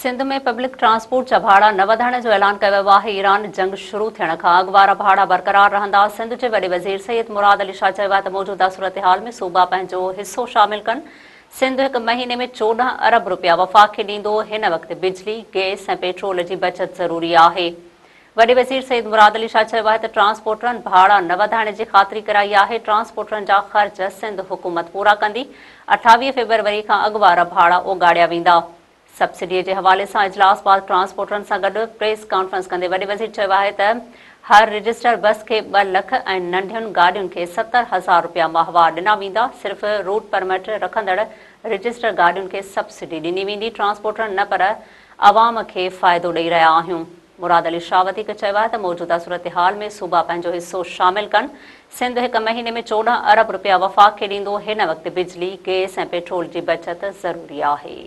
Sindh ۾ public transport جا ڀاڙا نه وڌائڻ جو اعلان ڪيو ويو آهي، ايران جنگ شروع ٿيڻ کان اڳ وارا ڀاڙا برقرار رهندا، سنڌ جي وڏي وزير سيد مراد علي شاهه چيو آهي ته موجوده صورتحال ۾ صوبا پنهنجو حصو شامل ڪن، سنڌ هڪ مهيني ۾ 14 ارب رپيا وفاق کي ڏيندو، هن وقت بجلي، گئس ۽ پيٽرول جي بچت ضروري آهي. وڏي وزير سيد مراد علي شاهه چيو آهي ته ٽرانسپورٽرن ڀاڙا نه وڌائڻ جي خاطري ڪرائي آهي، ٽرانسپورٽرن جا خرچ سنڌ حڪومت پورا ڪندي، 28 فيبروري کان اڳ وارا ڀاڙا اوڳاڙيا ويندا. سبسڊي جي حوالي سان اجلاس بعد ٽرانسپورٽرن سان گڏ پريس ڪانفرنس ڪندي وڏي وزير چيو آهي ته هر رجسٽر بس کي ٻه لک ۽ ننڍين گاڏين کي 70 هزار رپيا ماهوار ڏنا ويندا، صرف روٽ پرمٽ رکندڙ رجسٽر گاڏين کي سبسڊي ڏني ويندي، ٽرانسپورٽرن نه پر عوام کي فائدو ڏئي رهيا آهيون. مراد علي شاهه وڌيڪ چيو آهي ته موجوده صورتحال ۾ صوبا پنهنجو حصو شامل ڪن، سنڌ هڪ مهيني ۾ 14 ارب رپيا وفاق کي ڏيندو، هن وقت بجلي، گئس ۽ پيٽرول جي بچت ضروري آهي.